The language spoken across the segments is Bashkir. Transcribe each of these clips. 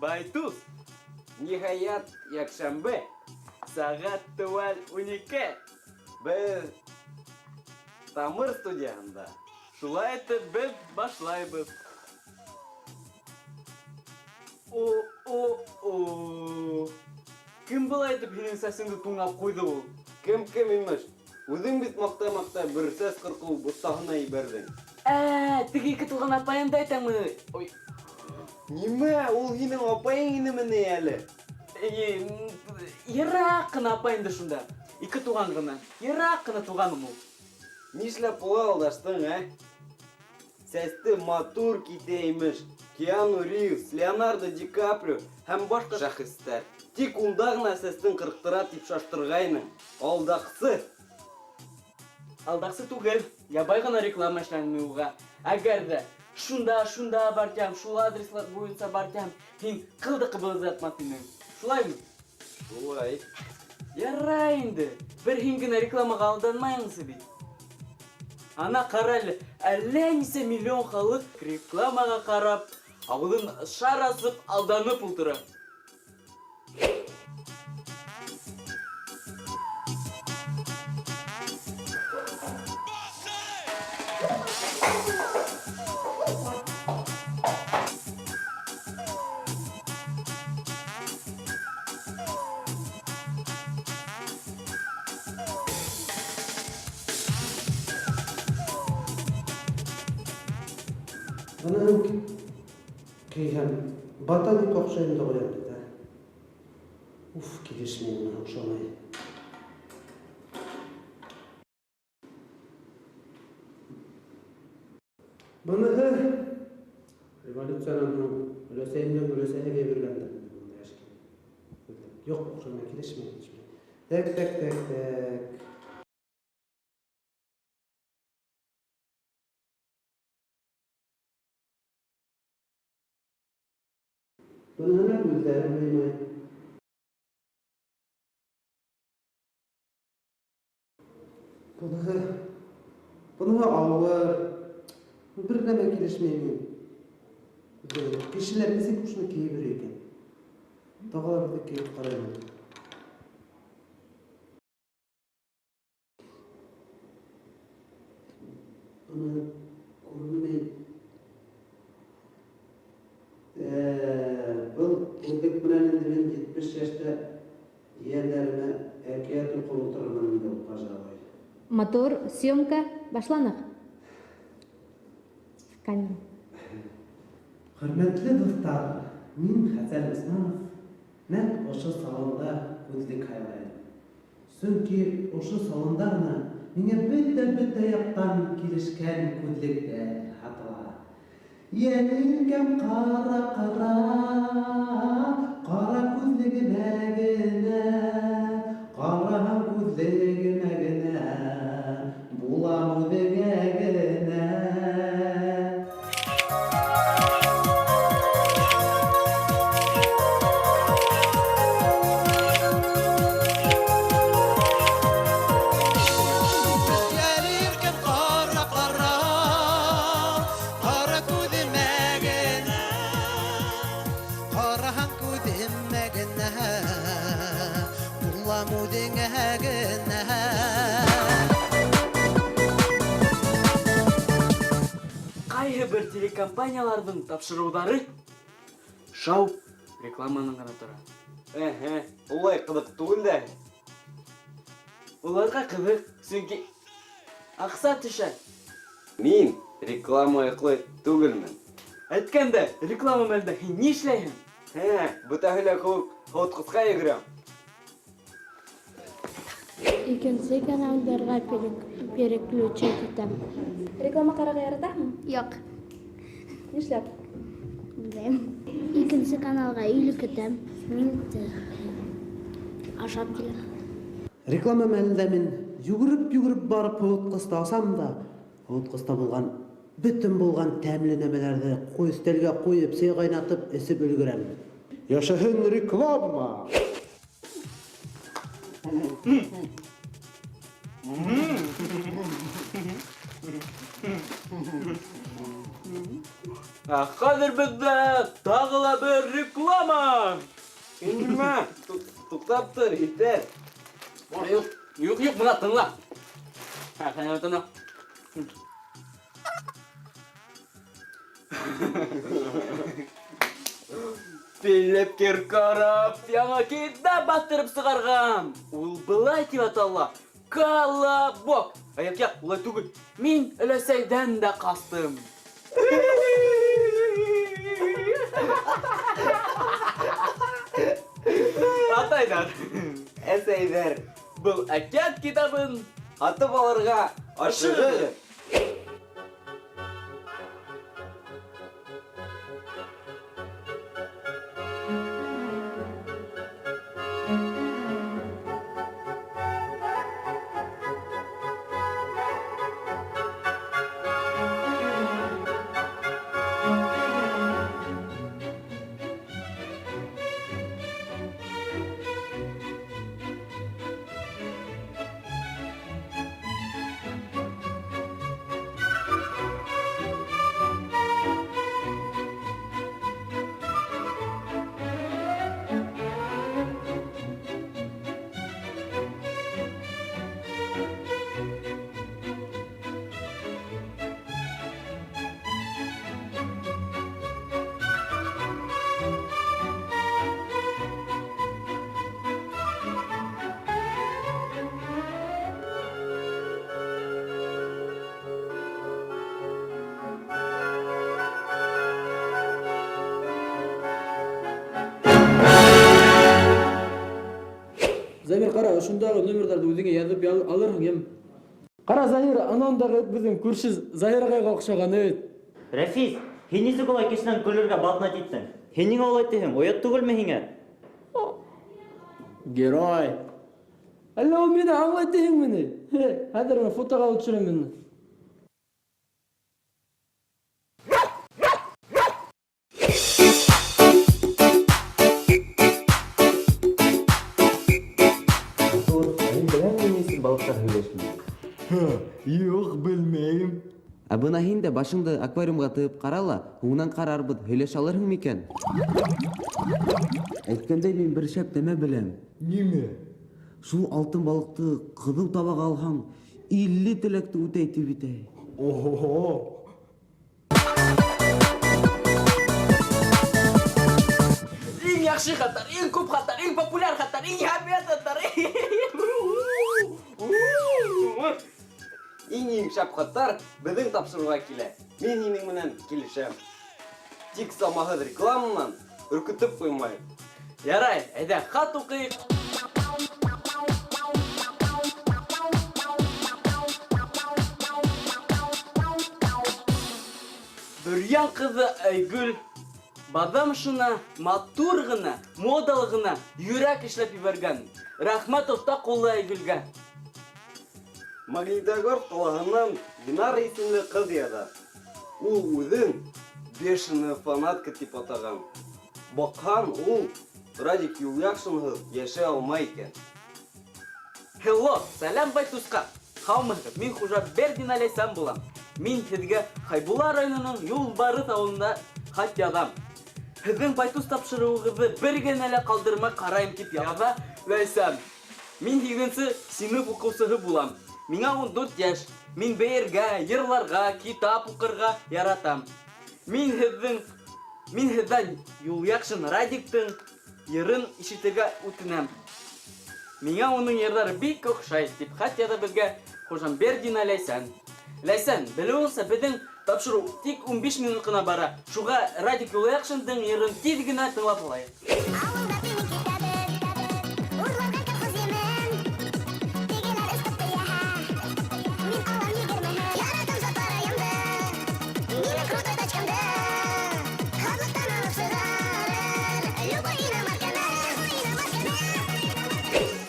Байтус. Ниһаять, якшәмбе. Сәгать төгәл 12. Без Тамыр студияһында. Шулай итеп без башлайбыз. О-о-о. Кем болай итеп һинең сәсеңде туңап куйды ул? Кем кем имеш? Үзең бит мактай-мактай бер сәс кырку остаһына ибәрҙең. Ә, теге ике туган апаем да әйтәңме? Ой. Нимә, ул һинең апайың инеме ни әле? Ерак кына апай инде шунда. Ике туган гына. Ерак кына туганым ул. Нишләп болай алдаштың, ә? Сәсте матур китә имеш. Киану Ривз, Леонардо Ди Каприо һәм башка шәхесләр. Тик унда гына сәстең кырктыра дип шаштыргайның. Алдаксы! Алдаксы түгел, ябай гына реклама эшләнми уга. Әгәр дә шунда, шунда бартям, шул адреслар буенча бартям, һин кыл да кыбылдатмас инең. Шулаймы? Шулай. Ярай инде. Бер һин генә рекламага алданмайыңсы бит. Ана кара әле, әллә нисә миллион халык рекламага карап, авызын шар асып алданып утыра. Бының кигән бата дип охшый инде куям бит, ә. Уф, килешми моны, охшамай. Быныһы революциянан һуң өләсәемдең өләсәһе биргәндер инде мондай эшкә. Юк, охшамай, килешми, килешми. Так, так, так, так. Быныһына күҙҙәре һыймай. Быныһы, быныһы ауыр. Бер нәмә килешмәй мин. Кешеләр нисек шуны киеп йөри икән? Тагы да бер киеп карыйм. Быны күренмәй. Был күҙлек менән инде мин 70 йәштә ейәндәремә әкиәт уҡып ултырырмын инде, пожалуй. Мотор, съемка, башланыҡ. В камеру. Хөрмәтле дуҫтар, мин Хәсән Усманов нәҡ ошо салонда күҙлек һайлайым. Сөнки ошо салонда ғына миңә бөтә-бөтә яҡтан килешкән күҙлектәр һатыла. Йәнеңкәм ҡара, ҡара, ҡара күҙлегемә генә, ҡараһаң күҙлегемә генә, булам үҙеңә генә. Йәнеңкәм ҡара, ҡара, ҡара күҙемә генә, ҡараһаң күҙемә генә, булам үҙеңә генә. Ҡайһы бер телекомпанияларҙың тапшырыуҙары шау рекламанан ғына тора. Әһә, улай ҡыҙыҡ түгел дә. Уларға ҡыҙыҡ, сөнки аҡса төшә. Мин реклама яҡлы түгелмен. Әйткәндә, реклама мәлендә һин ни эшләйһең? Һә, бөтәһе лә кеүек һыуытҡысҡа йүгерәм. Икенсе каналдарға переключать итәм. Реклама ҡарарға яратаһыңмы? Юҡ. Нишләп? Белмәйем. Икенсе каналға өйлө көтәм. Мин ашап киләм. Реклама мәлендә мин йүгереп-йүгереп барып һыуытҡысты асам да, һыуытҡыста булған бөтөн булған тәмле нәмәләрҙе өҫтәлгә ҡуйып, сәй ҡайнатып, эсеп өлгөрәм. Йәшәһен реклама! Ә хәҙер беҙҙә тағы ла бер реклама. Нимә? Туҡтап тор, етәр. Юҡ, юҡ, юҡ, бына тыңла. Һә, ҡайнап тыңла. Филипп Киркоров яңы китап баҫтырып сығарған. Ул былай тип атала. Колобок. Ә, юҡ, юҡ, улай түгел. Мин өләсәйҙән дә ҡастым. Атайҙар. Әсәйҙәр. Был әкиәт китабын Һатып алырға ашығығыҙ. Замир, ҡара, ошондағы номерҙарҙы үҙеңә яҙып алырһың, йәме? Ҡара, Заһир, анауындағы беҙҙең күрше Заһир ағайға оҡшаған бит. Рәфис, һин нисек улай кешенән көлөргә баҙнат иттең? Һин ниңә улай тиһең? Оят түгелме һиңә? Герой. Әллә ул мине аңлай тиһеңме ни? Хәҙер уны фотоға алып төшөрәм мин. Һин беләһеңме ни өсөн балыҡтар һөйләшмәй? Юҡ, белмәйем. Ә бына һин дә башыңды аквариумға тығып ҡара ла, һуңынан ҡарарбыҙ, һөйләшә алырһың микән? Әйткәндәй, мин бер шәп нәмә беләм. Нимә? Шул алтын балыҡты ҡыҙыу табаға алһаң, 50 теләкте үтәй тип бит. Охо. Иң яҡшы хаттар, иң күп хаттар, иң популяр хаттар, иң һәйбәт хаттар. Иң-иң шәп хаттар беҙҙең тапшырыуға килә. Мин һинең менән килешәм. Тик самаһыҙ рекламанан өркөтөп ҡуймай. Ярай, әйҙә хат уҡыйыҡ. Бөрйән ҡыҙы Айгөл баҙамшына матур ғына, модалы ғына йөрәк эшләп ебәргән. Рәхмәт оҫта ҡуллы Айгөлгә. Магнитогор ҡалаһынан Динара исемле ҡыҙ яҙа. Ул үҙен бешеная фанатка тип атаған. Баҡһаң, ул Радик Юлъяҡшинһыҙ йәшәй алмай икән. Hello, сәләм Байтусҡа. Һаумыһығыҙ, мин Хужабердин Ләйсән булам. Мин һеҙгә Хәйбулла районының Юлбарыҫ ауылында хат яҙам. Һеҙҙең Байтус тапшырыуығыҙҙы бер генә лә ҡалдырмай ҡарайым тип яҙа Ләйсән. Мин 8-нсе синыф уҡыусыһы булам. Миңә 14 йәш. Мин бейергә, йырларға, китап уҡырға яратам. Мин һеҙҙән Юлъяҡшин Радиктың йырын ишетергә үтенәм. Миңә уның йырҙары бик оҡшай, тип хат яҙа беҙгә Хужамбердина Ләйсән. Ләйсән, белеүеңсә, беҙҙең тапшырыу тик 15 минут ҡына бара. Шуға Радик Юлъяҡшиндың йырын тиҙ генә тыңлап алайыҡ.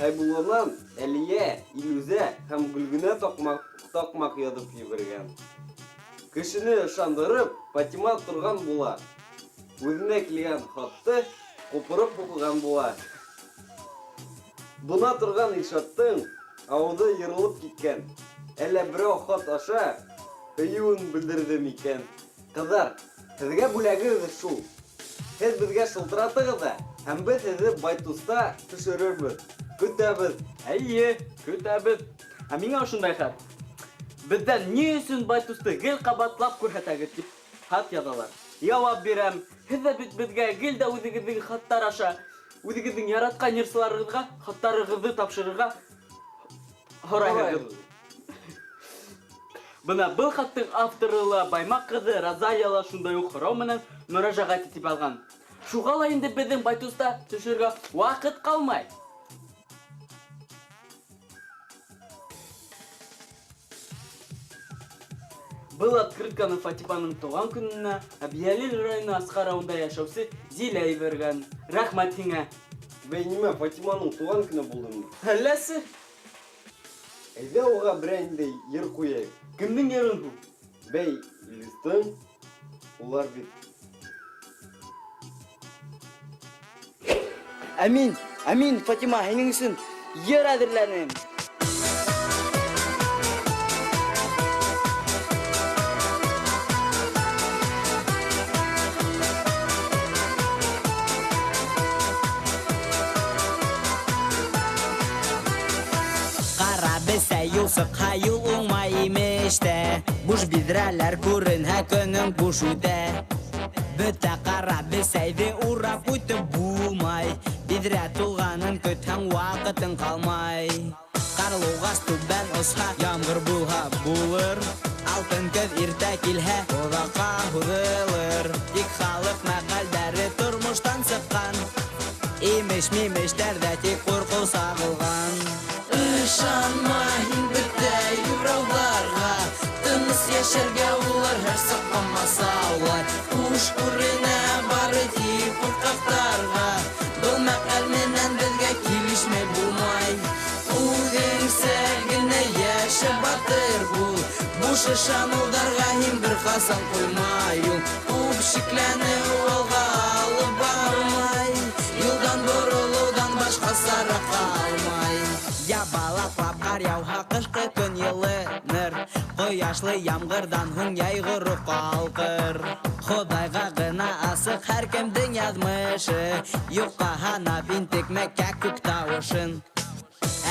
Хәйбулланан Әлиә, Илүзә һәм Гөлгенә таҡмаҡ яҙып ебәргән. Кешене ышандырып, Фатима торған була. Үҙенә килгән хатты ҡупырып уҡыған була. Бына торған Илшаттың ауыҙы йырылып киткән. Әллә берәү хат аша һөйөүен белдерҙе микән? Ҡыҙҙар, Һеҙгә бүләгебеҙ шул. Һеҙ беҙгә шылтыратығыҙ ҙа, һәм беҙ һеҙҙе Байтуста төшөрөрбөҙ. Көтәбеҙ. Әйе, көтәбеҙ. Ә миңә ошондай хат. Беҙҙән ни өсөн Байтусты гел ҡабатлап күрһәтәгеҙ тип хат яҙалар. Яуап бирәм. Һеҙ ҙә бит беҙгә гел дә үҙегеҙҙең хаттар аша үҙегеҙҙең яратҡан йырсыларығыҙға хаттарығыҙҙы тапшырырға һорайһығыҙ. Бына был хаттың авторы ла Баймаҡ ҡыҙы Розалия ла шундай уҡ һорау менән мөрәжәғәт итеп алған. Шуға ла инде беҙҙең Байтуста төшөргә ваҡыт ҡалмай. Был открытканы Фатиманың тыуған көнөнә Әбйәлил районы Асҡар ауылында йәшәүсе Зилә ебәргән. Рәхмәт һиңә. Бәй, нимә, Фатиманың тыуған көнө булдымы? Әлләсе? Әйҙә уға берәй ниндәй йыр ҡуяйыҡ. Кемдең йырын һуң? Бәй, Илистың. Улар бит. Әмин, әмин, Фатима, һинең өсөн йыр әҙерләнем. Ҡара бесәй юл сыҡһа, юл уңмай имеш тә. Буш биҙрәләр күренһә, көнөң буш үтә. Бөтә ҡара бесәйҙе урап үтеп булмай. Биҙрә тулғанын көтһәң, ваҡытың ҡалмай. Ҡарлуғас түбән осһа, ямғыр булһа булыр. Алтын көҙ иртә килһә, оҙаҡҡа һуҙылыр. Тик халыҡ мәҡәлдәре тормоштан сыҡҡан. Имеш-мимештәрҙә тик ҡурҡыу сағылған. Ышанма һин бөтә юрауҙарға, тыныс йәшәргә улар һәр саҡ ҡамасаулай. Хуш күренә бары тик ҡурҡаҡтарға, был мәҡәл менән беҙгә килешмәй булмай. Үҙеңсә генә йәшә, батыр бул, буш ышаныуҙарға һин бер ҡасан ҡуйма юл. Күп шикләнеү алға алып бармай, юлдан боролоуҙан башҡа сара ҡалмай. Ябалаҡлап ҡар яуһа, ҡышҡы көн йылыныр, ҡояшлы ямғырҙан һуң йәйғоро ҡалҡыр. Хоҙайға ғына асыҡ һәр кемдең яҙмышы, юҡҡа һанап интекмә кәкүк тауышын.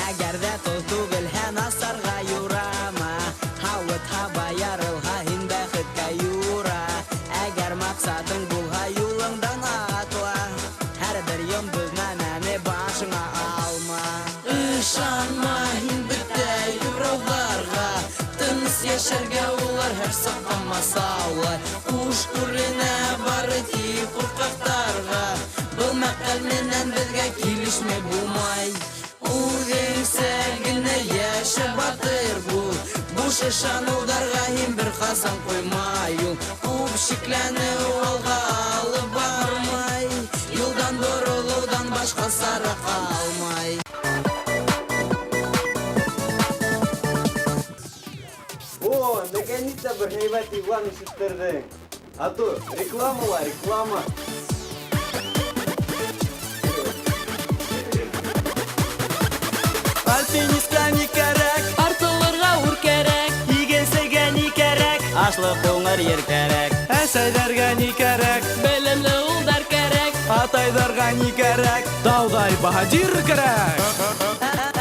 Әгәр ҙә тоҙ түгелһә, насарға юрама, һауыт-һаба ярылһа, һин бәхеткә юра. Әгәр маҡсатың булһа, юлыңдан атла, һәр бер йондоҙ нәмәне башыңа алма. Ышанма һин бөтә юрауҙарға, тыныс йәшәргә улар һәр саҡ ҡамасаулай. Хуш күренә бары тик ҡурҡаҡтарға, был мәҡәл менән беҙгә килешмәй булмай. Үҙеңсә генә йәшә, батыр бул, буш ышаныуҙарға һин бер ҡасан ҡуйма юл. Күп шикләнеү алға алып бармай, юлдан боролоуҙан башҡа сара ҡалмай. О, наконец-то бер һәйбәт иғлан ишеттерҙең. А то реклама ла, реклама. Альпинистка ни кәрәк? Артылырға үр кәрәк. Игенсегә ни кәрәк? Ашлыҡ ҡуңыр ер кәрәк. Әсәйҙәргә ни кәрәк? Белемле улдар кәрәк. Атайҙарға ни кәрәк? Тауҙай баһадир кәрәк.